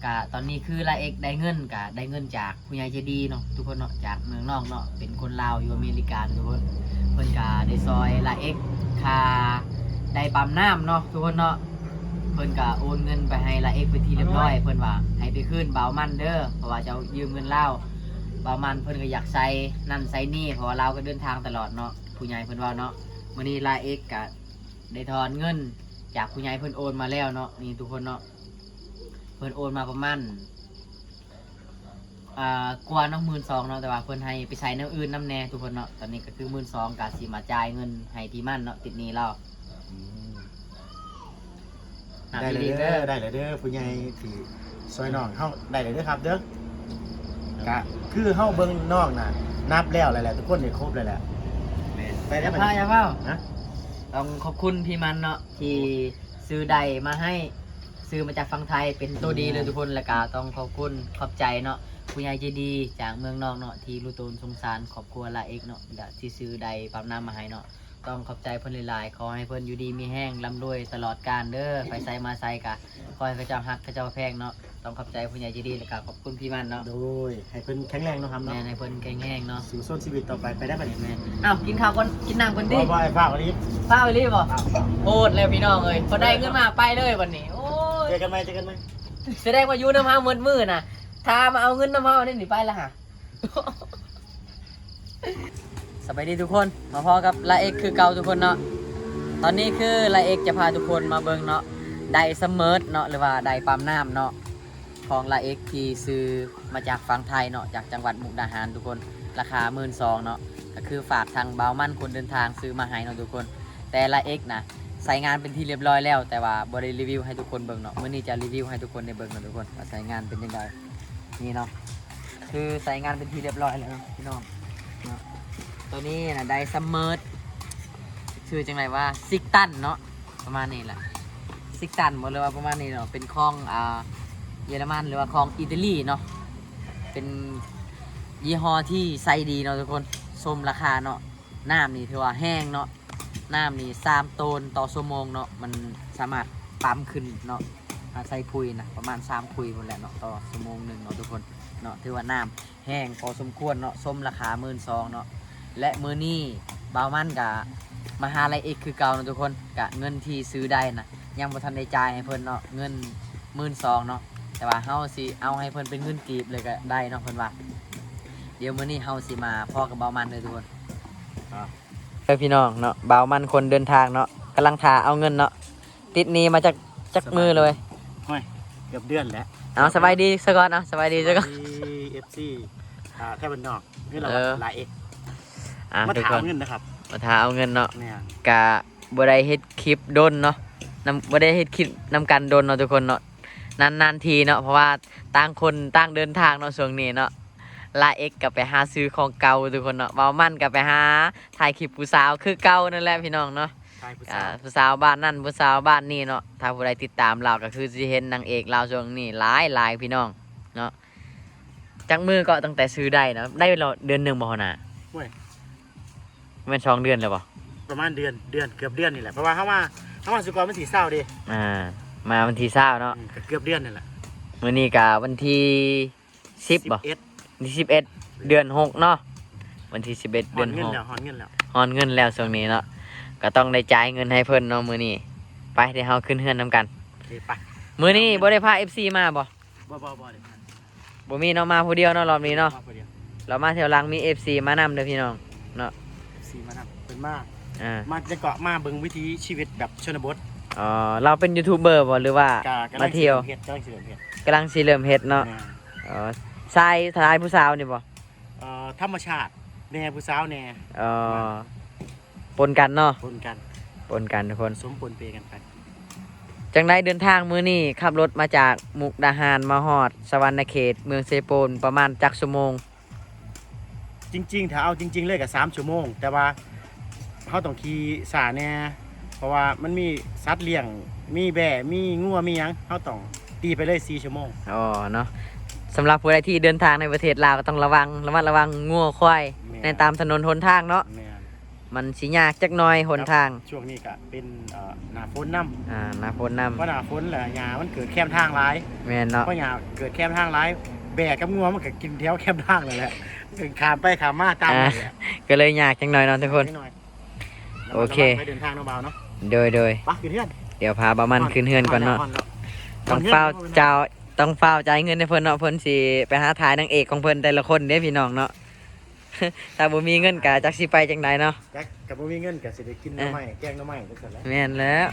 ກະຕອນນີ້ຄືລາເອັກໄດ້ເງິນ ກະໄດ້ເງິນຈາກຜູ້ໃຫຍ່ໃຈດີເນາະທຸກຄົນເນາະ ຈາກເມືອງນອກເນາະ ເປັນຄົນລາວຢູ່ອາເມລິກາທຸກຄົນ. ເພິ່ນກະໄດ້ຊ່ອຍລາເອັກຄ່າໄດ້ປ້ຳນ້ຳເນາະທຸກຄົນເນາະ. ເພິ່ນກະໂອນເງິນໄປໃຫ້ລາເອັກເປັນທີ່ຮຽບຮ້ອຍ ເພິ່ນວ່າໃຫ້ໄປຄືນບ່າວມັນເດີ ເພາະວ່າເຈົ້າຢືມເງິນລາວ. ບ່າວມັນເພິ່ນກະຢາກໃສ່ນັ້ນໃສ່ນີ້ ເພາະວ່າລາວກະເດີນທາງຕະຫຼອດເນາະ ຜູ້ໃຫຍ່ເພິ່ນເວົ້າເນາະ. ມື້ນີ້ລາເອັກກະໄດ້ຖອນເງິນຈາກຜູ້ໃຫຍ່ເພິ່ນໂອນມາແລ້ວເນາະ ນີ້ທຸກຄົນເນາະ. ເພິ່ນໂອນມາປະມານ ອ່າ ກວ່າເນາະ ໝື່ນສອງເນາະ ແຕ່ວ່າເພິ່ນໃຫ້ໄປໃຊ້ແນວອື່ນນຳແດ່ທຸກຄົນເນາະ. ຕອນນີ້ກະຄືໝື່ນສອງ ກະຊິມາຈ່າຍເງິນໃຫ້ພີ່ມັນເນາະ ຕິດໜີ້ລາວ. ອືມ ໄດ້ແລ້ວເດີ ໄດ້ແລ້ວເດີ ຜູ້ໃຫຍ່ທີ່ຊ່ອຍນ້ອງເຮົາ ໄດ້ແລ້ວເດີຄັບເດີ. ກະຄືເຮົາເບິ່ງນ້ອງນະ ນັບແລ້ວແຫຼະທຸກຄົນ ໄດ້ຄົບແລ້ວແຫຼະ. ແມ່ນ ໄປແລ້ວ ຢ່າຟ້າວ ຢ່າຟ້າວ ຮະ ຕ້ອງຂອບຄຸນພີ່ມັນເນາະ ທີ່ຊື້ໄດມາໃຫ້ ຊື້ມາຈາກຝັ່ງໄທ ເປັນໂຕດີເລີຍທຸກຄົນ. ແລ້ວກະຕ້ອງຂອບຄຸນຂອບໃຈເນາະ ຜູ້ໃຫຍ່ໃຈດີຈາກເມືອງນອກເນາະ ທີ່ຮູ້ຕົນສົງສານຄອບຄົວລາເອັກເນາະ ແລະທີ່ຊື້ໄດປ້ຳນ້ຳມາໃຫ້ເນາະ. ຕ້ອງຂອບໃຈເພິ່ນຫຼາຍໆ ຂໍໃຫ້ເພິ່ນຢູ່ດີມີແຮງ ລ່ຳລວຍຕະຫຼອດການເດີ. ໄປໃສມາໃສກະຂໍໃຫ້ເຂົາເຈົ້າຮັກເຂົາເຈົ້າແພງເນາະ. ຕ້ອງຂອບໃຈຜູ້ໃຫຍ່ໃຈດີ ແລ້ວກະຂອບຄຸນພີ່ມັນເນາະ. ໂດຍ ໃຫ້ເພິ່ນແຂງແຮງເນາະ ຄຳເນາະ. ແມ່ນ ໃຫ້ເພິ່ນແຂງແຮງເນາະ ສູ້ຊົນຊີວິດຕໍ່ໄປ ໄປໄດ້ບັດນີ້. ແມ່ນ ອ້າວ ກິນເຂົ້າກ່ອນ ກິນນ້ຳກ່ອນຕິ. ບໍ່ ບໍ່ ຟ້າວອີ່ຫຼີ ຟ້າວອີ່ຫຼີບໍ່? ຟ້າວ ໂອ້ ແລ້ວພີ່ນ້ອງເອີຍ ພໍໄດ້ເງິນມາໄປເລີຍບັດນີ້. ໂອ້ຍ ເຈີກັນໃໝ່ ເຈີກັນໃໝ່. ສະແດງວ່າຢູ່ນຳເຮົາໝົດມື້ນະ ຖ້າມາເອົາເງິນນຳເຮົານີ້ ນີ້ໄປລະຫະ. ສະບາຍດີທຸກຄົນ ມາພໍ້ກັບລາເອັກຄືເກົ່າທຸກຄົນເນາະ. ຕອນນີ້ຄືລາເອັກຈະພາທຸກຄົນມາເບິ່ງເນາະ ໄດສະເມີດເນາະ ຫຼືວ່າໄດປ້ຳນ້ຳເນາະ ຂອງລາເອັກທີ່ຊື້ມາຈາກຝັ່ງໄທເນາະ ຈາກຈັງຫວັດມຸກດາຫານທຸກຄົນ ລາຄາໝື່ນສອງເນາະ. ກະຄືຝາກທາງບ່າວມັນຄົນເດີນທາງຊື້ມາໃຫ້ເນາະທຸກຄົນ. ແຕ່ລາເອັກນະໃຊ້ງານເປັນທີ່ຮຽບຮ້ອຍແລ້ວ ແຕ່ວ່າບໍ່ໄດ້ຣີວິວໃຫ້ທຸກຄົນເບິ່ງເນາະ. ມື້ນີ້ຈະຣີວິວໃຫ້ທຸກຄົນໄດ້ເບິ່ງເນາະທຸກຄົນ ວ່າໃຊ້ງານເປັນຈັ່ງໃດ. ນີ້ເນາະ ຄືໃຊ້ງານເປັນທີ່ຮຽບຮ້ອຍແລ້ວເນາະພີ່ນ້ອງເນາະ. ໂຕນີ້ນະໄດສະເມີດ ຊື່ຈັ່ງໃດວ່າ ຊິກຕັນເນາະ ປະມານນີ້ແຫຼະ ຊິກຕັນບໍ່ ຫຼືວ່າປະມານນີ້ເນາະ. ເປັນຂອງ ອ່າ ເຢຍລະມັນ ຫຼືວ່າຂອງອີຕາລີເນາະ. ເປັນຍີ່ຫໍ້ທີ່ໃຊ້ດີເນາະທຸກຄົນ. ສົມລາຄາເນາະ. ນ້ຳນີ້ຖືວ່າແຮງເນາະ. ນ້ຳນີ້ສາມໂຕນຕໍ່ຊົ່ວໂມງເນາະ ມັນສາມາດປ້ຳຂຶ້ນເນາະ. ຖ້າໃສ່ຜຸຍນະ ປະມານສາມຜຸຍພຸ້ນແຫຼະເນາະ ຕໍ່ຊົ່ວໂມງໜຶ່ງເນາະທຸກຄົນເນາະ. ຖືວ່ານ້ຳແຮງພໍສົມຄວນເນາະ ສົມລາຄາໝື່ນສອງເນາະ. ແລະມື້ນີ້ບ່າວມັນກະມາຫາລາເອັກຄືເກົ່າເນາະທຸກຄົນ. ກະເງິນທີ່ຊື້ໄດ້ນະ ຍັງບໍ່ທັນໄດ້ຈ່າຍໃຫ້ເພິ່ນເນາະ ເງິນໝື່ນສອງເນາະ. ແຕ່ວ່າເຮົາຊິເອົາໃຫ້ເພິ່ນເປັນເງິນກີບເລີຍກະໄດ້ເນາະ ເພິ່ນວ່າ. ດຽວມື້ນີ້ເຮົາຊິມາພໍ້ກັບບ່າວມັນເດີທຸກຄົນ. ເອີ ພີ່ນ້ອງເນາະ ບ່າວມັນຄົນເດີນທາງເນາະ ກຳລັງຖ້າເອົາເງິນເນາະ. ຕິດໜີ້ມາຈັກ ຈັກມື້ແລ້ວເວີຍ? ໂອ້ຍ ເກືອບເດືອນແລ້ວ. ເອົາ ສະບາຍດີຊະກ່ອນ ເອົາ ສະບາຍດີຊະກ່ອນ ສະບາຍດີ ເອັຟຊີ ອ່າ ໄທບ້ານນອກ ເງິນລາວ ເອີ ຫຼາຍເອັກ ອ່າ ມາຖ້າເອົາເງິນນະຄັບ ມາຖ້າເອົາເງິນເນາະ. ແມ່ນ ກະບໍ່ໄດ້ເຮັດຄລິບດົນເນາະ ນຳ ບໍ່ໄດ້ເຮັດຄລິບນຳກັນດົນເນາະທຸກຄົນເນາະ. ນານໆທີເນາະ ເພາະວ່າຕ່າງຄົນຕ່າງເດີນທາງເນາະ ຊ່ວງນີ້ເນາະ. ລາເອັກກະໄປຫາຊື້ຂອງເກົ່າທຸກຄົນເນາະ. ບ່າວມັນກະໄປຫາຖ່າຍຄລິບຜູ້ສາວຄືເກົ່ານັ້ນແຫຼະພີ່ນ້ອງເນາະ. ຖ່າຍຜູ້ສາວ ອ່າ ຜູ້ສາວບ້ານນັ້ນ ຜູ້ສາວບ້ານນີ້ເນາະ. ຖ້າຜູ້ໃດຕິດຕາມລາວກະຄືຊິເຫັນນາງເອກລາວຊ່ວງນີ້ຫຼາຍໆ ພີ່ນ້ອງເນາະ. ຈັກມື້ເກາະ ຕັ້ງແຕ່ຊື້ໄດ້ນະ ໄດ້ເດືອນໜຶ່ງບໍ່ຫົວໜ້າ? ໂອ້ຍ ແມ່ນສອງເດືອນແລ້ວບໍ່? ປະມານເດືອນ ເດືອນ ເກືອບເດືອນນີ້ແຫຼະ ເພາະວ່າເຮົາມາ ເຮົາມາສຸກອນວັນທີຊາວເດ້. ອ່າ ມາວັນທີຊາວເນາະ. ອືມ ກະເກືອບເດືອນນີ້ແຫຼະ. ມື້ນີ້ກະວັນທີ ສິບບໍ່? ສິບເອັດ ວັນທີສິບເອັດ ເດືອນຫົກເນາະ. ວັນທີສິບເອັດ ເດືອນຫົກ ຮອດເງິນແລ້ວ ຮອດເງິນແລ້ວ ຮອດເງິນແລ້ວຊ່ວງນີ້ເນາະ. ກະຕ້ອງໄດ້ຈ່າຍເງິນໃຫ້ເພິ່ນເນາະມື້ນີ້. ໄປ ດຽວເຮົາຂຶ້ນເຮືອນນຳກັນ. ໂອເຄ ໄປ. ມື້ນີ້ບໍ່ໄດ້ພາເອັຟຊີມາບໍ່? ບໍ່ ບໍ່ ບໍ່ໄດ້ພາ. ບໍ່ມີເນາະ ມາຜູ້ດຽວເນາະ ລອບນີ້ເນາະ. ມາຜູ້ດຽວ ລອບມາແຖວຫຼັງມີເອັຟຊີມານຳເດີພີ່ນ້ອງເນາະ. ເອັຟຊີມານຳ ເພິ່ນມາ ອ່າ ມາຈັ່ງເກາະ ມາເບິ່ງວິຖີຊີວິດແບບຊົນນະບົດ. ອໍ ລາວເປັນຢູທູບເບີບໍ່ ຫຼືວ່າ ກະ ກຳລັງ ມາທ່ຽວ? ຊິເລີ່ມເຮັດ ກຳລັງຊິເລີ່ມເຮັດ ກຳລັງຊິເລີ່ມເຮັດເນາະ. ແມ່ນ ອໍ ຊາຍ ຊາຍຜູ້ສາວນີ້ບໍ່? ເອີ ທຳມະຊາດແດ່ ຜູ້ສາວແດ່. ອໍ ແມ່ນ ປົນກັນເນາະ ປົນກັນ ປົນກັນທຸກຄົນ ສົມປົນເປກັນໄປ. ຈັ່ງໃດເດີນທາງມື້ນີ້ ຂັບລົດມາຈາກມຸກດາຫານມາຮອດສະຫວັນນະເຂດ ເມືອງເຊໂປນ ປະມານຈັກຊົ່ວໂມງ? ຈິງໆ ຖ້າເອົາຈິງໆ ເລີຍກະສາມຊົ່ວໂມງ ແຕ່ວ່າເຮົາຕ້ອງຂີ່ຊ້າແດ່ ເພາະວ່າມັນມີສັດລ້ຽງ ມີແບ້ ມີງົວ ມີຫຍັງ ເຮົາຕ້ອງຕີໄປເລີຍສີ່ຊົ່ວໂມງ. ອໍ ເນາະ ສຳລັບຜູ້ໃດທີ່ເດີນທາງໃນປະເທດລາວ ກະຕ້ອງລະວັງ ລະມັດລະວັງງົວຄວາຍ ແມ່ນ ໃນຕາມຖະໜົນຫົນທາງເນາະ. ແມ່ນ ມັນຊິຍາກຈັກໜ່ອຍຫົນທາງ. ຊ່ວງນີ້ກະເປັນ ເອີ ໜ້າຝົນນຳ ອ່າ ໜ້າຝົນນຳ ເພາະໜ້າຝົນແລ້ວຫຍ້າມັນເກີດແຄມທາງຫຼາຍ. ແມ່ນເນາະ ເພາະຫຍ້າເກີດແຄມທາງຫຼາຍ ແບ້ກັບງົວມັນກະກິນແຖວແຄມທາງນັ້ນແຫຼະ ກະຂ້າມໄປຂ້າມມາຕາມນັ້ນແຫຼະ ອ່າ ກະເລີຍຍາກຈັກໜ່ອຍເນາະທຸກຄົນ. ໂອເຄ ໄປເດີນທາງເນາະບ່າວເນາະ. ໂດຍ ໂດຍ ໄປຂຶ້ນເຮືອນ ດຽວພາບ່າວມັນຂຶ້ນເຮືອນກ່ອນເນາະ. ຕ້ອງຟ້າວຈ່າຍ ຕ້ອງຟ້າວຈ່າຍເງິນໃຫ້ເພິ່ນເນາະ ເພິ່ນຊິໄປຫາຖ່າຍນາງເອກຂອງເພິ່ນແຕ່ລະຄົນເດ້ພີ່ນ້ອງເນາະ. ຖ້າບໍ່ມີເງິນກະຈັກຊິໄປຈັ່ງໃດເນາະ. ຈັກ ກະບໍ່ມີເງິນກະຊິໄດ້ກິນໜໍ່ໄມ້ ເອີ ແກງໜໍ່ໄມ້ຈັ່ງຊັ້ນແຫຼະ. ແມ່ນແລ້ວ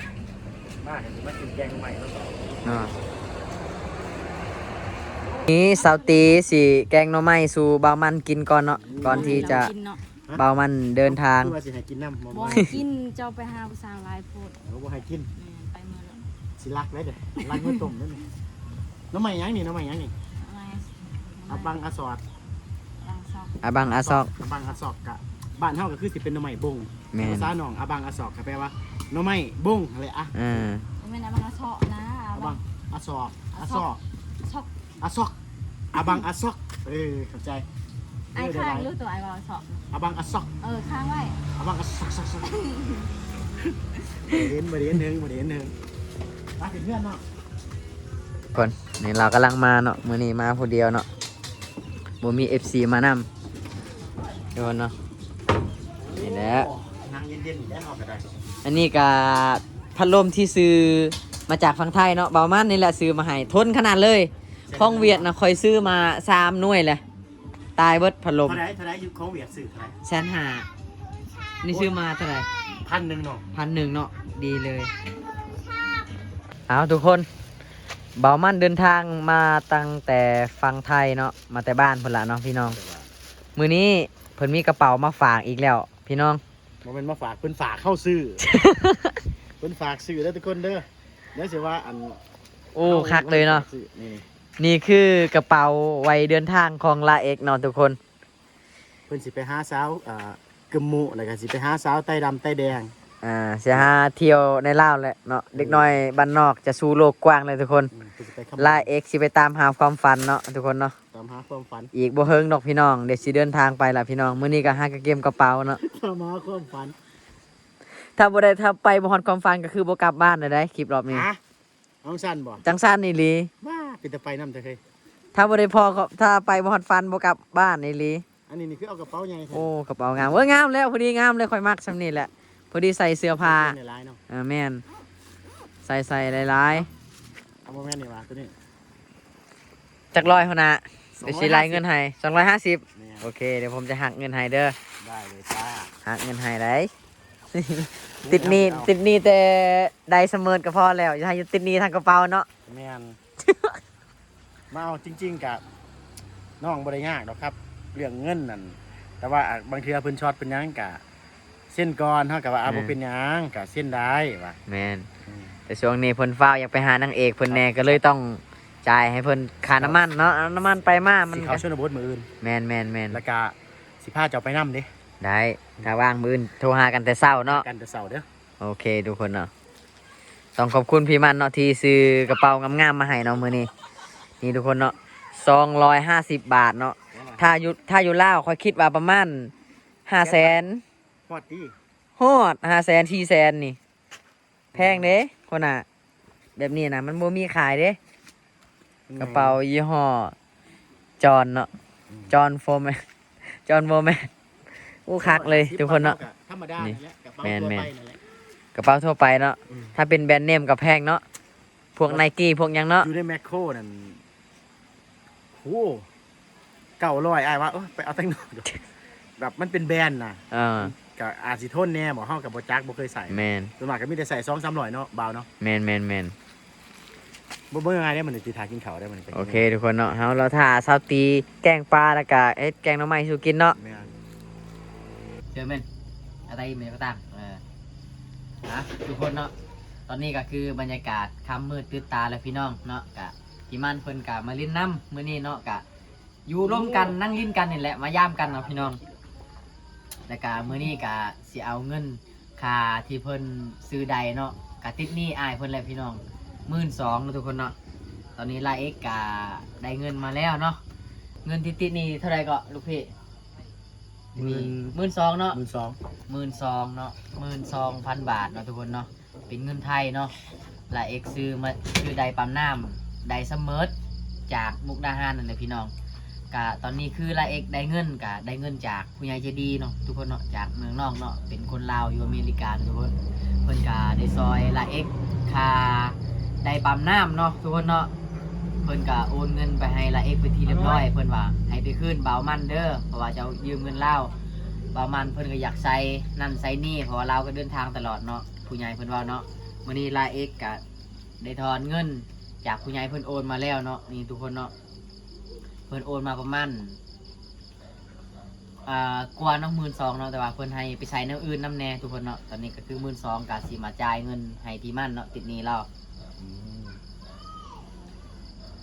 ມາກະຊິມາກິນແກງໜໍ່ໄມ້ນຳເຂົາເນາະ. ນີ້ສາວຕີຊິແກງໜໍ່ໄມ້ສູ່ບ່າວມັນກິນກ່ອນເນາະ ກ່ອນທີ່ຈະ ກິນເນາະ ບ່າວມັນເດີນທາງ. ຄືວ່າຊິໃຫ້ກິນນຳ ບໍ່ໃຫ້ກິນ ເຈົ້າໄປຫາຜູ້ສາວຫຼາຍໂພດ. ເອີ ບໍ່ໃຫ້ກິນ ແມ່ນ ໄປເມືອແລ້ວ ຊິລັກໄດ້ເດ້ ລັກມາຕົ້ມໄດ້ນີ້. ໜໍ່ໄມ້ຫຍັງນີ້ ໜໍ່ໄມ້ຫຍັງນີ້? ອາບັງອາຊອກ ອາບັງອາຊອກ ອາບັງອາຊອກ ອາບັງອາຊອກ ກະບ້ານເຮົາກະຄືຊິເປັນໜໍ່ໄມ້ບົງ. ແມ່ນ ພາສານ້ອງ ອາບັງອາຊອກກະແປວ່າໜໍ່ໄມ້ບົງຫັ້ນແຫຼະ. ອ່າ ບໍ່ແມ່ນອາບັງອາຊອກນະ ອາບັງອາຊອກ ອາຊອກ ອາຊອກ ອາຊອກ ອາບັງອາຊອກ. ເອີ ເຂົ້າໃຈ. ອ້າຍຄ້າງຢູ່ຕົວ ອ້າຍເວົ້າຊອກ ອາບັງອາຊອກ ເອີ ຄ້າງໄວ້ ອາບັງອາຊອກ ຊອກ ຊອກ. ບໍ່ໄດ້ເຫັນ ບໍ່ໄດ້ເຫັນເຖິງ ບໍ່ໄດ້ເຫັນເຖິງ. ໄປຂຶ້ນເຮືອນເນາະ ຄົນ ນີ້ລາວກຳລັງມາເນາະ ມື້ນີ້ມາຜູ້ດຽວເນາະ ບໍ່ມີເອັບຊີມານຳ ທຸກຄົນເນາະ. ນີ້ແຫຼະ ນັ່ງເຢັນໆ ແລ້ວເຮົາກະໄດ້. ອັນນີ້ກະພັດລົມທີ່ຊື້ມາຈາກຝັ່ງໄທເນາະ ບ່າວມັນນີ້ແຫຼະຊື້ມາໃຫ້ ທົນຂະໜາດເລີຍ. ຂອງຫວຽດນະ ຂ້ອຍຊື້ມາສາມໜ່ວຍແຫຼະ ຕາຍເບິດພັດລົມ. ເທົ່າໃດ ເທົ່າໃດ ຢູ່ຂອງຫວຽດຊື້ເທົ່າໃດ? ແສນຫ້າ. ນີ້ຊື້ມາເທົ່າໃດ? ພັນໜຶ່ງເນາະ ພັນໜຶ່ງເນາະ ດີເລີຍ. ເອົາ ທຸກຄົນ ບ່າວມັນເດີນທາງມາຕັ້ງແຕ່ຝັ່ງໄທເນາະ ມາແຕ່ບ້ານພຸ້ນລະເນາະພີ່ນ້ອງ. ມື້ນີ້ເພິ່ນມີກະເປົາມາຝາກອີກແລ້ວພີ່ນ້ອງ. ບໍ່ແມ່ນມາຝາກ ເພິ່ນຝາກເຮົາຊື້ ເພິ່ນຝາກຊື້ເດີທຸກຄົນເດີ. ດຽວຊິວ່າອັນ ໂອ້ ຄັກເລີຍເນາະ. ນີ້ ນີ້ຄືກະເປົາໄວ້ເດີນທາງຂອງລາເອັກເນາະທຸກຄົນ. ເພິ່ນຊິໄປຫາສາວ ເອີ ກຶມມຸ ແລ້ວກະຊິໄປຫາສາວໄຕດຳໄຕແດງ. ອ່າ ຊິຫາທ່ຽວໃນລາວແຫຼະເນາະ ເດັກນ້ອຍບ້ານນອກຈະສູ່ໂລກກວ້າງເລີຍທຸກຄົນ. ອືມ ລາເອັກຊິໄປຕາມຫາຄວາມຝັນເນາະທຸກຄົນເນາະ. ຕາມຫາຄວາມຝັນ ອີກບໍ່ເຫິງດອກພີ່ນ້ອງ ດຽວຊິເດີນທາງໄປລະພີ່ນ້ອງ. ມື້ນີ້ກະຫາກະກຽມກະເປົາເນາະ ຕາມຫາຄວາມຝັນ. ຖ້າບໍ່ໄດ້ ຖ້າໄປບໍ່ຮອດຄວາມຝັນກະຄືບໍ່ກັບບ້ານເລີຍໄດ໋ ຄລິບຮອບນີ້. ຈັ່ງຊັ້ນບໍ່? ຈັ່ງຊັ້ນອີ່ຫຼີ. ວ້າ ເປັນຕາໄປນຳແທ້ເຮີຍ. ຖ້າບໍ່ໄດ້ພໍ ຖ້າໄປບໍ່ຮອດຝັນບໍ່ກັບບ້ານອີ່ຫຼີ. ອັນນີ້ນີ້ຄືເອົາກະເປົາໃຫຍ່ແທ້. ໂອ້ ກະເປົາງາມ ເອີ ງາມແລ້ວ ພໍດີງາມເລີຍ. ຂ້ອຍມັກສ່ຳນີ້ແຫຼະ ພໍດີໃສ່ເສື້ອຜ້າ. ຫຼາຍໆເນາະ. ເອີ ແມ່ນ ໃສ່ໃສ່ຫຼາຍໆ. ເອົາ ບໍ່ແມ່ນນີ້ຫວາ ໂຕນີ້. ຈັກຮ້ອຍຫົວໜ້າ? ສອງຮ້ອຍຫ້າສິບ. ດຽວຊິໄລ່ເງິນໃຫ້ ສອງຮ້ອຍຫ້າສິບ. ແມ່ນ. ໂອເຄ ດຽວຜົມຈະຫັກເງິນໃຫ້ເດີ. ໄດ້ເລີຍຈ້າ. ຫັກເງິນໃຫ້ໄດ໋. ຕິດໜີ້ ຕິດໜີ້ແຕ່ໄດ້ສະເໝີດກະພໍແລ້ວ ຢ່າໃຫ້ຕິດໜີ້ທາງກະເປົາເນາະ. ແມ່ນ. ມາເອົາ ຈິງໆ ກະ ນ້ອງບໍ່ໄດ້ຍາກດອກຄັບ ເລື່ອງເງິນນັ້ນ ແຕ່ວ່າ ອາ ບາງເທື່ອເພິ່ນຊັອດເພິ່ນຫຍັງກະ ເຊັນກ່ອນ ເຮົາກະວ່າ ອາ ເອີ ບໍ່ເປັນຫຍັງ ກະເຊັນໄດ້ວ່າ. ແມ່ນ. ອືມ ແຕ່ຊ່ວງນີ້ເພິ່ນຟ້າວຢາກໄປຫານາງເອກເພິ່ນແດ່ ກະເລີຍຕ້ອງຈ່າຍໃຫ້ເພິ່ນຄ່ານ້ຳມັນເນາະ ເອົານ້ຳມັນໄປມາ ມັນ ຊິເຂົ້າຊົນນະບົດມື້ອື່ນ. ແມ່ນໆໆ. ແລ້ວກະຊິພາເຈົ້າໄປນຳເດ້. ໄດ້ ຖ້າວ່າງມື້ອື່ນໂທຫາກັນແຕ່ເຊົ້າເນາະ ກັນແຕ່ເຊົ້າເດີ. ໂອເຄທຸກຄົນເນາະ ຕ້ອງຂອບຄຸນພີ່ມັນເນາະ ທີ່ຊື້ກະເປົາງາມໆມາໃຫ້ເນາະມື້ນີ້. ນີ້ທຸກຄົນເນາະ ສອງຮ້ອຍຫ້າສິບບາດເນາະ. ຖ້າຢູ່ ຖ້າຢູ່ລາວຂ້ອຍຄິດວ່າປະມານຫ້າແສນ. ຮອດຕິ? ຮອດ ຫ້າແສນ ສີ່ແສນນີ້ ແພງເດ້ຫົວໜ້າ. ແບບນີ້ນະ ມັນບໍ່ມີຂາຍເດ້. ກະເປົາຍີ່ຫໍ້ຈອນເນາະ ອືມ ຈອນໂຟແມນ ຈອນໂຟແມນ. ໂອ້ ຄັກເລີຍທຸກຄົນເນາະ. ທຳມະດາ ນີ້ ນັ້ນແຫຼະ ກະເປົາ ແມ່ນໆ ທົ່ວໄປນັ້ນແຫຼະ ກະເປົາທົ່ວໄປເນາະ. ອືມ ຖ້າເປັນແບຣນເນມກະແພງເນາະ ພວກ Nike ພວກຫຍັງເນາະ. ຢູ່ໃນແມັກໂຄນັ້ນ ໂຫ ເກົ້າຮ້ອຍ ອ້າຍວ່າ ເອີ ໄປເອົາແຕ່ງນອກ ແບບມັນເປັນແບຣນນະ. ເອີ ກະອາດຊິທົນແດ່ບໍ ເຮົາກະບໍ່ຈັກ ບໍ່ເຄີຍໃສ່. ແມ່ນ. ສ່ວນມາກກະມີແຕ່ໃສ່ສອງສາມຮ້ອຍເນາະ ບ່າວເນາະ. ແມ່ນໆໆ. ບໍ່ ບໍ່ງ່າຍເດ້ ມັນຊິຖ້າກິນເຂົ້າເດ້ ມັນ. ໂອເຄທຸກຄົນເນາະ ເຮົາລໍຖ້າສາວຕີແກງປາ ແລ້ວກະເຮັດແກງໜໍ່ໄມ້ສູ່ກິນເນາະ. ແມ່ນ. ເຊີແມ່ນ ອາໄຕແມ່ນກະຕາງ. ເອີ ນະ ທຸກຄົນເນາະ ຕອນນີ້ກະຄືບັນຍາກາດຄ່ຳມືດຕື່ນຕາແລ້ວພີ່ນ້ອງເນາະ. ກະ ພີ່ມັນເພິ່ນກະມາຫຼິ້ນນຳມື້ນີ້ເນາະ ກະ ຢູ່ລົມກັນ ນັ່ງຫຼິ້ນກັນນີ້ແຫຼະ ມາຢາມກັນເນາະພີ່ນ້ອງ. ແລ້ວກະມື້ນີ້ກະຊິເອົາເງິນຄ່າທີ່ເພິ່ນຊື້ໄດເນາະ ກະຕິດໜີ້ອ້າຍເພິ່ນແຫຼະພີ່ນ້ອງ ໝື່ນສອງເນາະທຸກຄົນເນາະ. ຕອນນີ້ລາເອັກກະໄດ້ເງິນມາແລ້ວເນາະ. ເງິນທີ່ຕິດໜີ້ເທົ່າໃດເກາະລູກພີ່? ມີ ໝື່ນ ໝື່ນສອງເນາະ ໝື່ນສອງ ໝື່ນສອງເນາະ ໝື່ນສອງພັນບາດເນາະທຸກຄົນເນາະ ເປັນເງິນໄທເນາະ. ລາເອັກຊື້ມາ ຊື້ໄດປຳນ້ຳ ໄດສະເໝິດ ຈາກມຸກດາຫານນັ້ນແຫຼະພີ່ນ້ອງ. ກະຕອນນີ້ຄືລາເອັກໄດ້ເງິນ ກະໄດ້ເງິນຈາກຜູ້ໃຫຍ່ໃຈດີເນາະທຸກຄົນເນາະ ຈາກເມືອງນອກເນາະ ເປັນຄົນລາວຢູ່ອາເມລິກາເນາະທຸກຄົນ. ເພິ່ນກະໄດ້ຊ່ອຍລາເອັກຄ່າໄດປຳນ້ຳເນາະທຸກຄົນເນາະ. ເພິ່ນກະໂອນເງິນໄປໃຫ້ລາເອັກເປັນທີ່ຮຽບຮ້ອຍ ເພິ່ນວ່າໃຫ້ໄປຄືນບ່າວມັນເດີ ເພາະວ່າເຈົ້າຢືມເງິນລາວ. ບ່າວມັນເພິ່ນກະຢາກໃຊ້ນັ້ນໃຊ້ນີ້ ເພາະວ່າລາວກະເດີນທາງຕະຫຼອດເນາະ ຜູ້ໃຫຍ່ເພິ່ນເວົ້າເນາະ. ມື້ນີ້ລາເອັກກະໄດ້ຖອນເງິນຈາກຜູ້ໃຫຍ່ເພິ່ນໂອນມາແລ້ວເນາະ ນີ້ທຸກຄົນເນາະ. ເພິ່ນໂອນມາປະມານ ອ່າ ກວ່າເນາະ ໝື່ນສອງເນາະ ແຕ່ວ່າເພິ່ນໃຫ້ໄປໃຊ້ແນວອື່ນນຳແດ່ທຸກຄົນເນາະ. ຕອນນີ້ກະຄືໝື່ນສອງ ກະຊິມາຈ່າຍເງິນໃຫ້ທີ່ມັນເນາະ ຕິດໜີ້ລາວ. ອືມ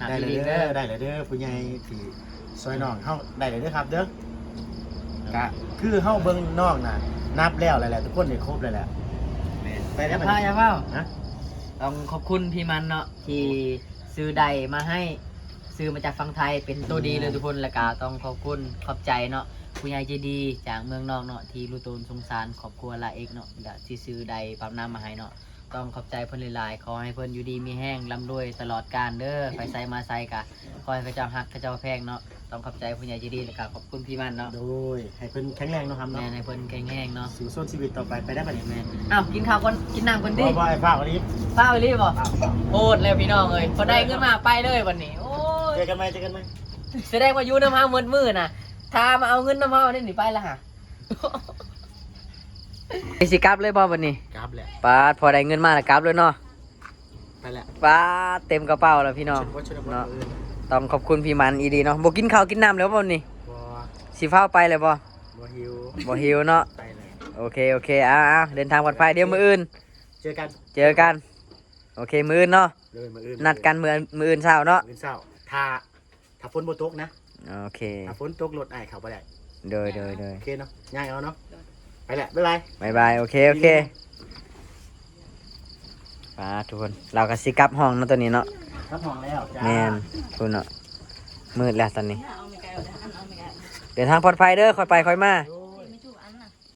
ໄດ້ແລ້ວເດີ ໄດ້ແລ້ວເດີ ຜູ້ໃຫຍ່ທີ່ຊ່ອຍນ້ອງເຮົາ ໄດ້ແລ້ວເດີຄັບເດີ. ກະຄືເຮົາເບິ່ງນ້ອງນະ ນັບແລ້ວແຫຼະ ທຸກຄົນໄດ້ຄົບແລ້ວແຫຼະ. ແມ່ນ ໄປແລ້ວ ຢ່າຟ້າວ ຢ່າຟ້າວ ຮະ ຕ້ອງຂອບຄຸນພີ່ມັນເນາະ ທີ່ຊື້ໄດມາໃຫ້ ຊື້ມາຈາກຝັ່ງໄທ ເປັນໂຕດີເລີຍທຸກຄົນ. ແລ້ວກະຕ້ອງຂອບຄຸນຂອບໃຈເນາະ ຜູ້ໃຫຍ່ໃຈດີຈາກເມືອງນອກເນາະ ທີ່ຮູ້ຕົນສົງສານຄອບຄົວລາເອັກເນາະ ແລະທີ່ຊື້ໄດປຳນ້ຳມາໃຫ້ເນາະ. ຕ້ອງຂອບໃຈເພິ່ນຫຼາຍໆ ຂໍໃຫ້ເພິ່ນຢູ່ດີມີແຮງ ລ່ຳລວຍຕະຫຼອດການເດີ. ໄປໃສມາໃສກະຂໍໃຫ້ເຂົາເຈົ້າຮັກເຂົາເຈົ້າແພງເນາະ. ຕ້ອງຂອບໃຈຜູ້ໃຫຍ່ໃຈດີ ແລ້ວກະຂອບຄຸນພີ່ມັນເນາະ. ໂດຍ ໃຫ້ເພິ່ນແຂງແຮງເນາະຄັບເນາະ. ແມ່ນ ໃຫ້ເພິ່ນແຂງແຮງເນາະ ສູ້ຊົນຊີວິດຕໍ່ໄປ ໄປໄດ້ບັດນີ້. ແມ່ນ ອ້າວ ກິນເຂົ້າກ່ອນ ກິນນ້ຳກ່ອນຕິ. ບໍ່ ບໍ່ ຟ້າວອີ່ຫຼີ ຟ້າວອີ່ຫຼີບໍ່? ໂພດແລ້ວພີ່ນ້ອງເອີຍ ບໍ່ໄດ້ເງິນມາໄປເລີຍບັດນີ້. ໂອ້ຍ ເຈີກັນໃໝ່ ເຈີກັນໃໝ່. ສະແດງວ່າຢູ່ນຳເຮົາໝົດມື້ນະ ຖ້າມາເອົາເງິນນຳເຮົານີ້ ໄປລະຫາ ຊິກັບເລີຍບໍ່ບັດນີ້? ກັບແຫຼະ. ປາດ ພໍໄດ້ເງິນມາລະກັບເລີຍເນາະ. ໄປແຫຼະ ປາດ ເຕັມກະເປົາແລ້ວພີ່ນ້ອງເນາະ. ຕ້ອງຂອບຄຸນພີ່ມັນອີ່ຫຼີເນາະ. ບໍ່ກິນເຂົ້າກິນນ້ຳແລ້ວບໍ່ນີ້? ບໍ່. ຊິຟ້າວໄປແລ້ວບໍ່? ບໍ່ຫິວ ບໍ່ຫິວເນາະ. ໄປແຫຼະ. ໂອເຄ ໂອເຄ ເອົາໆ ເດີນທາງປອດໄພ ດຽວມື້ອື່ນເຈີກັນ ເຈີກັນ. ໂອເຄ ມື້ອື່ນເນາະ. ເດີ ມື້ອື່ນ ນັດກັນມື້ ມື້ອື່ນເຊົ້າເນາະ. ມື້ອື່ນເຊົ້າ ຖ້າ ຖ້າຝົນບໍ່ຕົກນະ. ໂອເຄ ຖ້າຝົນຕົກລົດອ້າຍເຂົ້າບໍ່ໄດ້. ໂດຍ ໂດຍ ໂດຍ ໂອເຄເນາະ ຍ່າງເອົາເນາະ. ໄປແຫຼະ ບາຍບາຍ ບາຍບາຍ. ໂອເຄ ໂອເຄ ປາດ ທຸກຄົນ ລາວກະຊິກັບຫ້ອງເນາະ ຕອນນີ້ເນາະ. ກັບຫ້ອງແລ້ວຈ້າ. ແມ່ນ ພຸ້ນເນາະ ມືດແລ້ວຕອນນີ້. ເດີນທາງປອດໄພເດີ ຄ່ອຍໄປຄ່ອຍມາ.